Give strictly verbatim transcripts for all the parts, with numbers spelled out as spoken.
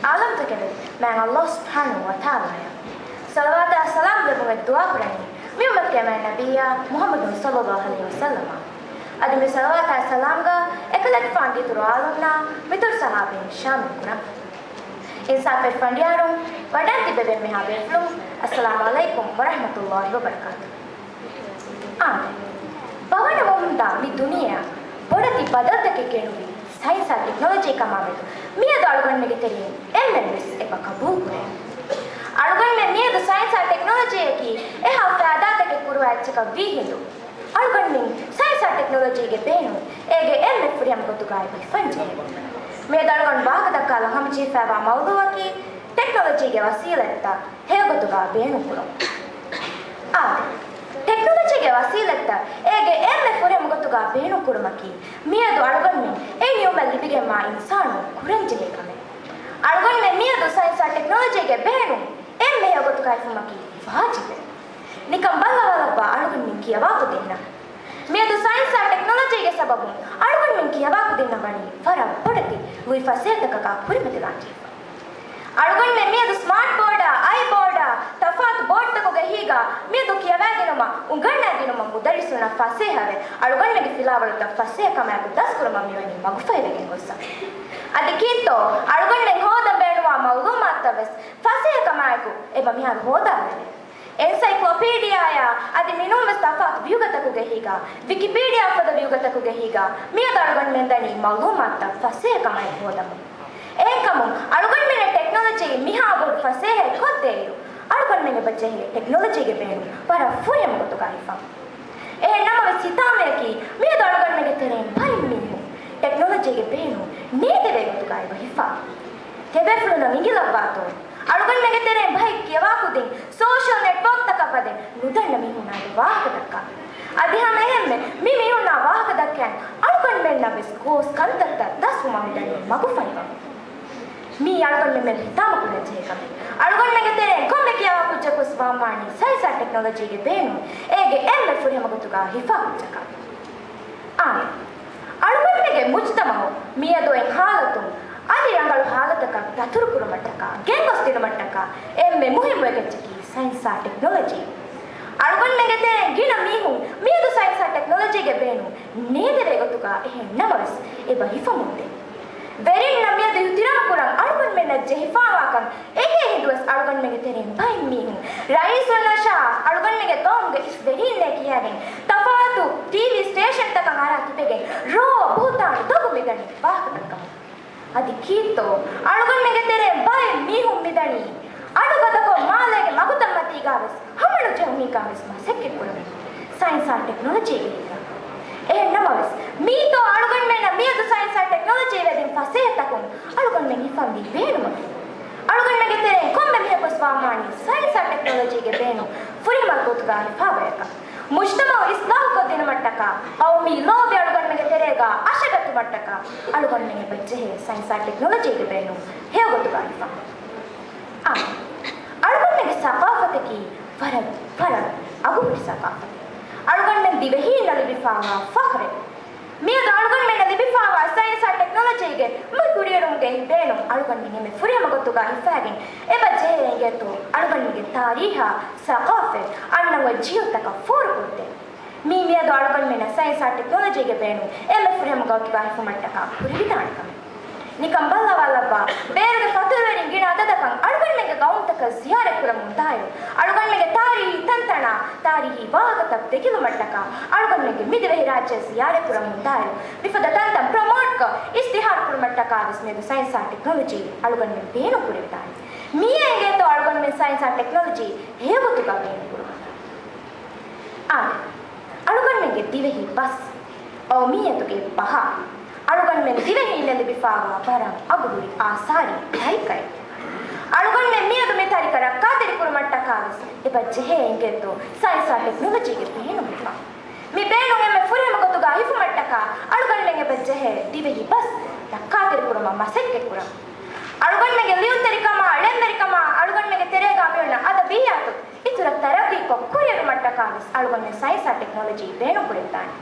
އާލަމްތަކެއް ވެ މާތް ﷲ ސުބްޙާނަހޫ ވަތަޢާލާއަށް ޞަލަވާތާ ސަލާމް ލެއްވުމެއް ދުޢާ ކުރަނީ މި އުއްމަތުގެ މާތް ނަބިއްޔާ މުޙައްމަދު ޞައްލައްލާހު ޢަލައިހި ވަސައްލަމަށް. އަދި މި ޞަލަވާތާ ސަލާމްގަ އެކަލޭގެފާނުގެ އިތުރު އާލުންނާ މިތުރު ޞަޙާބީން ޝާމިލް ކުރަން. އިންސާފުވެރި ފަނޑިޔާރުން ވަޑައިގަތް ތިބޭ ބޭފުޅުން، އައްސަލާމު ޢަލައިކުމް ވަރަޙްމަތުﷲި ވަބަރަކާތުހު. އާދެ، ބަވަނަވަމުންދާ މި ދުނިޔެއަށް ބޮޑެތި ބަދަލުތަކެއް ގެނުވީ ސައިންސާ ޓެކްނޮލޮޖީ ކަމާމެދު މިއަދު އަޅުގަނޑުމެންގެ ތެރެއިން އެންމެން ވެސް އެބަ ގަބޫލުކުރޭ. އަޅުގަނޑުމެން މިއަދު ސައިންސާ ޓެކްނޮލޮޖީއަކީ އެހާ ފައިދާތަކެއް ކުރުވާ އެއްޗަކަށް ވީ ހިނދު، އަޅުގަނޑުމެން ސައިންސާ ޓެކްނޮލޮޖީގެ ބޭނުން އޭގެ އެންމެ ފުރިހަމަ ގޮތުގައި ހިފަންޖެހޭ. މިއަދު އަޅުގަނޑު ވާހަކަ ދައްކާލަން ހަމަޖެހިފައިވާ މައުޟޫޢަކީ ޓެކްނޮލޮޖީގެ ވަސީލަތްތައް ހެޔޮގޮތުގަ ބޭނުންކުރުން. އާދެ، ޓެކްނޮލޮޖީގެ ވަސީލަތްތައް އޭގެ އެންމެ ފުރިހަމަ ގޮތުގަ ބޭނުންކުރުމަކީ މިއަދު އަޅުގަނޑުމެން އެ ނިޢުމަތް ލިބިގެންވާ އިންސާނުން ކުރަންޖެހޭ ކަމެއް. އަޅުގަނޑުމެން މިއަދު ސައިންސާ ޓެކްނޮލޮޖީގެ ބޭނުން އެންމެ ހެޔޮ ގޮތުގައި ހިފުމަކީ ވާޖިބެއް. ނިކަން ބައްލަވާލައްވާ އަޅުގަނޑުމެން ކިޔަވާ ކުދިންނަށް. މިއަދު ސައިންސާ ޓެކްނޮލޮޖީގެ ސަބަބުން އަޅުގަނޑުމެން ކިޔަވާ ކުދިންނަށް ވަނީ ވަރަށް ބޮޑެތި ލުއިފަސޭހަތަކަކާ ކުރިމަތިލާންޖެހިފަ. އަޅުގަނޑުމެން މިއަދު ސްމާޓް ބޯޑާ، އައި ބޯޑާ، ތަފާތު ބޯޑްތަކުގެ ހިތްގަ މިއަދު ކިޔަވައިދިނުމަށް، އުނގަންނައިދިނުމަށް މުދައްރިސުންނަށް ފަސޭހަވެ، އަޅުގަނޑުމެންގެ ފިލާވަޅުތައް ފަސޭހަކަމާއެކު ދަސްކުރުމަށް މިވަނީ މަގުފަހިވެގެން ގޮއްސަ. އަދި ކީއްތޯ އަޅުގަނޑުމެން ހޯދަން ބޭނުންވާ މައުލޫމާތުތައް ވެސް ފަސޭހަކަމާއެކު އެބަ މިހާރު ހޯދާލެވޭ. އެންސައިކްލޮޕީޑިއާއާ އަދި މިނޫންވެސް ތަފާތު ވިއުގަތަކުގެ ހިތްގަ، ވިކިޕީޑިއާ ފަދަ ވިއުގަތަކުގެ ހިތްގަ މިއަދު އަޅުގަނޑުމެން ދަނީ މައުލޫމާތުތައް ފަސޭހަކަމާއެކު ހޯދަމުން. އެހެންކަމުން އަޅުގަނޑުމެންނަށް ޓެކްނޮލޮޖީ މިހާ ބޮޑު ފަސޭހައެއް ކޮށްދޭއިރު، އަޅުގަނޑުމެން އެބަ ޖެހޭ ޓެކްނޮލޮޖީގެ ބޭނުން ވަރަށް ފުރިހަމަ ގޮތުގައި ހިފަން. އެހެން ނަމަވެސް ހިތާމަޔަކީ މިއަދު އަޅުގަނޑުމެންގެ ތެރެއިން ބައެއް މީހުން ޓެކްނޮލޮޖީގެ ބޭނުން ނޭދެވޭ ގޮތުގައި އެބަ ހިފާ. ތިބޭފުޅުންނަށް އިނގިލައްވާތޯ؟ އަޅުގަނޑުމެންގެ ތެރެއިން ބައެއް ކިޔަވާ ކުދިން ސޯޝަލް ނެޓްވޯކްތަކަށް ވަދެ ނުދަންނަ މީހުންނާ ވާހަކަ ދައްކާ. އަދި ހަމަ އެހެންމެ މި މީހުންނާ ވާހަކަ ދައްކައިން އަޅުގަނޑުމެންނަށް ވެސް ގޯސް ކަންތައްތައް ދަސްވުމަށް މިދަނީ މަގުފަހިވަމުން. މީ އަޅުގަނޑުމެން ހިތާމަ ކުރަން ޖެހޭ ކަމެއް. އަޅުގަނޑުމެންގެ ތެރެއިން ކޮންމެ ކިޔަވާ ކުއްޖަކުވެސް ވާންވާނީ ސައިންސާ ޓެކްނޮލޮޖީގެ ބޭނުން އޭގެ އެންމެ ފުރިހަމަ ގޮތުގަ ހިފާ ކުއްޖަކަށް. އާނ. އަޅުގަނޑުމެންގެ މުޖުތަމަޢު މިއަދު އޮތް ހާލަތުން އަދި ރަނގަޅު ހާލަތަކަށް ދަތުރުކުރުމަށްޓަކާ، ގެންގޮސްދިނުމަށްޓަކާ އެންމެ މުހިއްމު އެއްޗަކީ ސައިންސާ ޓެކްނޮލޮޖީ. އަޅުގަނޑުމެންގެ ތެރެއިން ގިނަ މީހުން މިއަދު ސައިންސާ ޓެކްނޮލޮޖީގެ ބޭނުން ނޭދެވޭ ގޮތުގަ އެހެން ނަމަވެސް އެބަ ހިފަމުންދޭ. ވެރިންނަށް މިއަދު އިޙްތިރާމް ކުރަން އަޅުގަނޑުމެންނަށް ޖެހިފާވާކަން އެނގޭ ހިނދުވެސް އަޅުގަނޑުމެންގެ ތެރެއިން ބައެއް މީހުން ރައީސުންނަށާ އަޅުގަނޑުމެންގެ ގައުމުގެ އިސް ވެރީންނޭ ކިޔައިގެން ތަފާތު ޓީވީ ސްޓޭޝަންތަކަށް އަރާ ތިބެގެން ރޯ ބުހުތާނު ދޮގު މިދަނީ ވާހަކަ ދައްކަމުން. އަދި ކީއްތޯ އަޅުގަނޑުމެންގެ ތެރެއިން ބައެއް މީހުން މިދަނީ އަޑުގަދަކޮށް މާލޭގެ މަގުތައްމަތީގަވެސް ހަމަނުޖެހުމީގަވެސް މަސައްކަތްކުރަމުން ސައިންސާ ޓެކްނޮލޮޖީގެ ހިތްގަ. އެހެން ނަމަވެސް، މީތޯ އަޅުގަނޑުމެންނަށް މިއަދު ސައިންސާ ޓެކްނޮލޮޖީ ވެދިން ފަސޭހަތަކުން އަޅުގަނޑުމެން ހިފަންވީ ބޭނުމަކީ؟ އަޅުގަނޑުމެންގެ ތެރެއިން ކޮންމެ މީހަކުވެސް ވާންވާނީ ސައިންސާ ޓެކްނޮލޮޖީގެ ބޭނުން ފުރިހަމަ ގޮތުގަ ހިފާ ބަޔަކަށް. މުޖްތަމަޢު އިސްލާހުކޮށްދިނުމަށްޓަކާ، ޤައުމީ ލޯބި އަޅުގަނޑުމެންގެ ތެރޭގަ އަށަގަތުމަށްޓަކާ، އަޅުގަނޑުމެން އެބަ ޖެހޭ ސައިންސާ ޓެކްނޮލޮޖީގެ ބޭނުން ހެޔޮގޮތުގަ ހިފަން. އާ، އަޅުގަނޑުމެންގެ ސަޤާފަތަކީ ވަރަށް، ވަރަށް އަގުހުރި ސަޤާފަތެއް. އަޅުގަނޑުމެން ދިވެހީންނަށް ލިބިފާވާ ފަޚްރެއް. މިއަދު އަޅުގަނޑުމެންނަށް ލިބިފާވާ ސައިންސާ ޓެކްނޮލޮޖީގެ މި ކުރިއެރުމުގެ ބޭނުން އަޅުގަނޑުމެން އެންމެ ފުރިހަމަ ގޮތުގަ ހިފައިގެން އެބަ ޖެހޭ އިނގޭތޯ އަޅުގަނޑުމެންގެ ތާރީހާ ސަޤާފަތް އަންނަން އޮތް ޖީލްތަކަށް ފޯރުކޮށްދޭން. މީ މިއަދު އަޅުގަނޑުމެންނަށް ސައިންސާ ޓެކްނޮލޮޖީގެ ބޭނުން އެންމެ ފުރިހަމަ ގޮތުގަ ހިފުމަށްޓަކާ ކުރެވިދާނެ ކަމެއް. ނިކަން ބައްލަވާލައްވާ، ބޭރުގެ ފަތުރުވެރިން ގިނަ އަދަދަކަށް އަޅުގަނޑުމެންގެ ގައުމުތަކަށް ޒިޔާރަތްކުރަމުންދާއިރު، އަޅުގަނޑުމެންގެ ތާރީހީ ތަންތަނާ، ތާރީހީ ވާހަކަތައް ދެކިލުމަށްޓަކާ، އަޅުގަނޑުމެންގެ މި ދިވެހިރާއްޖެ ޒިޔާރަތްކުރަމުންދާއިރު، މިފަދަ ތަންތަން ޕްރޮމޯޓްކޮށް، އިޝްތިހާރުކުރުމަށްޓަކާވެސް މިއަދު ސައިންސާ ޓެކްނޮލޮޖީ އަޅުގަނޑުމެން ބޭނުންކުރެވިދާނެ. މިއީ އެނގޭތޯ އަޅުގަނޑުމެން ސައިންސާ ޓެކްނޮލޮޖީ ހެޔޮގޮތުގަ ބޭނުންކުރުމަށް. އާދެ، އަޅުގަނޑުމެންގެ ދިވެހި ބަސް، ޤައުމިއްޔަތުގެ ބަހާ، އަޅުގަނޑުމެން ދިވެހީންނަށް ލިބިފާވާ ވަރަށް އަގުހުރި އާސާރީ ތަރިކައެއް. އަޅުގަނޑުމެން މިއަދު މި ތަރިކަ ރައްކާތެރިކުރުމަށްޓަކާވެސް އެބަ ޖެހޭ އިނގޭތޯ ސައިންސާ ޓެކްނޮލޮޖީގެ ބޭނުން ހިފަން. މި ބޭނުން އެންމެ ފުރިހަމަ ގޮތުގަ ހިފުމަށްޓަކާ އަޅުގަނޑުމެން އެބަ ޖެހޭ ދިވެހި ބަސް ރައްކާތެރިކުރުމަށް މަސައްކަތްކުރަން. އަޅުގަނޑުމެންގެ ލިޔުންތެރިކަމާ، ޅެންވެރިކަމާ، އަޅުގަނޑުމެންގެ ތެރޭގަ މިއޮންނަ އަދަބިއްޔާތު އިތުރަށް ތަރައްގީކޮށް ކުރިއެރުމަށްޓަކާވެސް އަޅުގަނޑުމެން ސައިންސާ ޓެކްނޮލޮޖީ ބޭނުންކުރެވިދާނެ.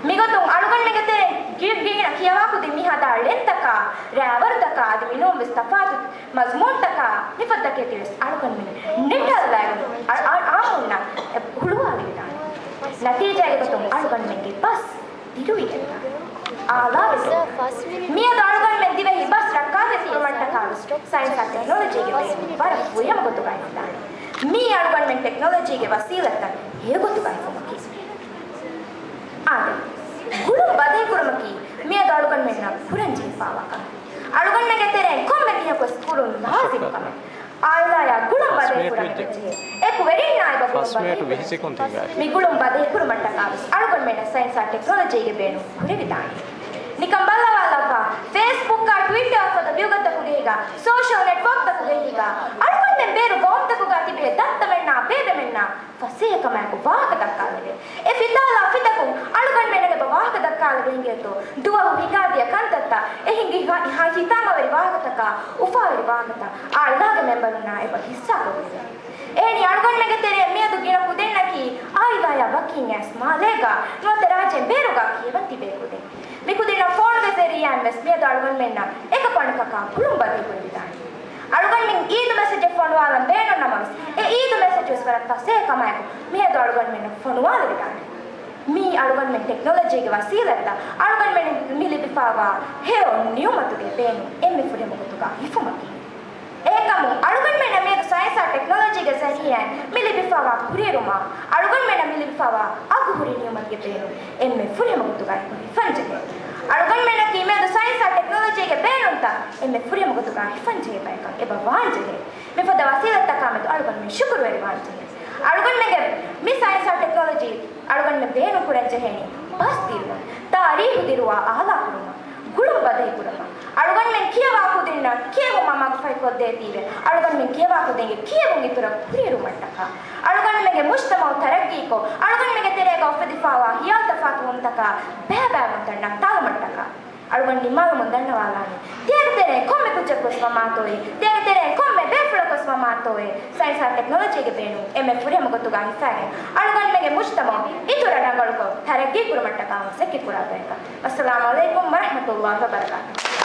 މިގޮތުން އަޅުގަނޑުމެންގެ ތެރެއިން ގި-، ގިނަ ކިޔަވާ ކުދިން މި ހަދާ ޅެންތަކާ، ރައިވަރުތަކާ އަދި މިނޫންވެސް ތަފާތު މަޒުމޫންތަކާ މިފަދަ ތަކެތިވެސް އަޅުގަނޑުމެން ނެޓަލް ލައިގުން އަ-، އަ-، އާއްމުންނަށް އެ ހުޅުވާލެވިދާނެ. ނަތީޖާގެ ގޮތުން އަޅުގަނޑުމެންގެ ބަސް ދިރުވިގެންދާނެ. އާލާވެދާނެ. މިއަދު އަޅުގަނޑުމެން ދިވެހި ބަސް ރައްކާތެރި ކުރުމަށްޓަކާވެސް ސައިންސާ ޓެކްނޮލޮޖީގެ ބޭނުން ވަރަށް ފުރިހަމަ ގޮތުގައި ވެދާނެ. މީ އަޅުގަނޑުމެން ޓެކްނޮލޮޖީގެ ވަސީލަތްތައް ހެޔޮގޮތުގައި ފުމަކީ. އާދެ، ގުޅުން ބަދަހިކުރުމަކީ މިއަދު އަޅުގަނޑުމެންނަށް ކުރަން ޖެހިފާވާ ކަމެއް. އަޅުގަނޑުމެންގެ ތެރެއިން ކޮންމެ މީހަކުވެސް ކުރުން ލާޒިމު ކަމެއް. އާއިލާޔާ ގުޅުން ބަދަހިކުރަން އެބަޖެހޭ. އެކުވެރިންނާ އެބަ ގުޅުން ބަދަހިކުރަން އެބަޖެހޭ. މި ގުޅުން ބަދަހިކުރުމަށްޓަކާވެސް އަޅުގަނޑުމެންނަށް ސައިންސާ ޓެކްނޮލޮޖީގެ ބޭނުން ކުރެވިދާނެ. ނިކަން ބައްލަވާލައްވާ، ފޭސްބުކާ ޓްވިއްޓާ ފަދަ ވިއުގަތަކުގެ ހިގާ، ސޯޝަލް ނެޓްވޯކްތަކުގެ ހިގާ، އަޅުގަނޑުމެން ބޭރު ގައުމުތަކުގާ ތިބޭ ދައްތަމެންނާ ބޭބެމެންނާ ފަސޭހަކަމާއެކު ވާހަކަ ދައްކާލެވޭ. އެ ފިތާލާ ފިތަކުން އަޅުގަނޑުމެންނަށް އެބަ ވާހަކަ ދައްކާލެވޭ ހިނގޭތޯ؟ ދުވަހު ހިނގާދިޔަ ކަންތައްތައް، އެ ހިނގި ހިތާމަވެރި ވާހަކަތަކާ، އުފާވެރި ވާހަކަތައް އާއިލާގެ މެމްބަރުންނާ އެބަ ހިއްސާކޮށްލެވޭ. އެހެނީ އަޅުގަނޑުމެންގެ ތެރޭ މިއަދު ގިނަ ކުދިންނަކީ އާއިލާޔާ ވަކިން އައިސް މާލޭގާ ނުވަތަ ރާއްޖޭން ބޭރުގާ ކިޔަވަން ތިބޭ ކުދިން. މި ކުދިންނަށް ފޯނުގެ ޒަރީއާއިން ވެސް މިއަދު އަޅުގަނޑުމެންނަށް އެކަކު އަނެކަކާ ގުޅުން ބަދަހިކުރެވިދާނެ. އަޅުގަނޑުމެން އީދު މެސެޖެއް ފޮނުވާލަން ބޭނުން ނަމަވެސް، އެ އީދު މެސެޖު ވެސް ވަރަށް ފަސޭހަ ކަމާއެކު މިއަދު އަޅުގަނޑުމެންނަށް ފޮނުވާލެވިދާނެ. މީ އަޅުގަނޑުމެން ޓެކްނޮލޮޖީގެ ވަސީލަތްތައް އަޅުގަނޑުމެން މި ލިބިފާވާ ހެޔޮ ނިޢުމަތުގެ ބޭނުން އެންމެ ފުރިހަމަ ގޮތުގަ ހިފުމަކީ. އެހެންކަމުން އަޅުގަނޑުމެންނަށް މިއަދު ސައިންސާ ޓެކްނޮލޮޖީގެ ޒަރީއާއިން މި ލިބިފާވާ ކުރިއެރުމާ، އަޅުގަނޑުމެންނަށް މި ލިބިފާވާ އަގުހުރި ނިޢުމަތުގެ ބޭނުން އެންމެ ފުރިހަމަ ގޮތުގައި ހިފަންޖެހޭ. އަޅުގަނޑުމެންނަކީ މިއަދު ސައިންސާ ޓެކްނޮލޮޖީގެ ބޭނުންތައް އެންމެ ފުރިހަމަ ގޮތުގައި ހިފަންޖެހޭ ބަޔަކަށް އެބަ ވާންޖެހޭ. މިފަދަ ވަސީލަތްތަކާމެދު އަޅުގަނޑުމެން ޝުކުރުވެރިވާންޖެހޭ. އަޅުގަނޑުމެންގެ މި ސައިންސާ ޓެކްނޮލޮޖީ އަޅުގަނޑުމެން ބޭނުން ކުރަން ޖެހޭނީ ބަސް ދިރުވަން، ތާރީހު ދިރުވާ އާލާކުރުމަށް، ގުޅުން ބަދަހިކުރުމަށް، އަޅުގަނޑުމެން ކިޔަވާ ކުދިންނަށް ކިޔެވުމަށް މަގުފަހިކޮށްދޭތީވެ، އަޅުގަނޑުމެން ކިޔަވާ ކުދިންގެ ކިޔެވުން އިތުރަށް ކުރިއެރުމަށްޓަކާ، އަޅުގަނޑުމެންގެ މުޖްތަމަޢު ތަރައްގީކޮށް، އަޅުގަނޑުމެންގެ ތެރޭގަ އުފެދިފާވާ ހިޔާލުތަފާތުވުންތަކާ ބައިބައިވުންތައް ނައްތާލުމަށްޓަކާ، އަޅުގަނޑު ނިންމާލަމުން ދަންނަވާލާނީ، ތިޔަގެ ތެރެއިން ކޮންމެ ކުއްޖަކުވެސް ވަމާތޯއޭ، ތިޔަގެ ތެރެއިން ކޮންމެ ބޭފުޅަކުވެސް ވަމާތޯއޭ، ސައިންސާ ޓެކްނޮލޮޖީގެ ބޭނުން އެންމެ ފުރިހަމަ ގޮތުގަ ހިފައިގެން، އަޅުގަނޑުމެންގެ މުޖްތަމަޢު އިތުރަށް ރަނގަޅުކޮށް، ތަރައްގީ ކުރުމަށްޓަކާ މަސައްކަތް ކުރާ ބަޔަކަށް. އައްސަލާމު ޢަލައިކުމް ވަރަޙްމަތުﷲ ވަބަރަކާތުހު.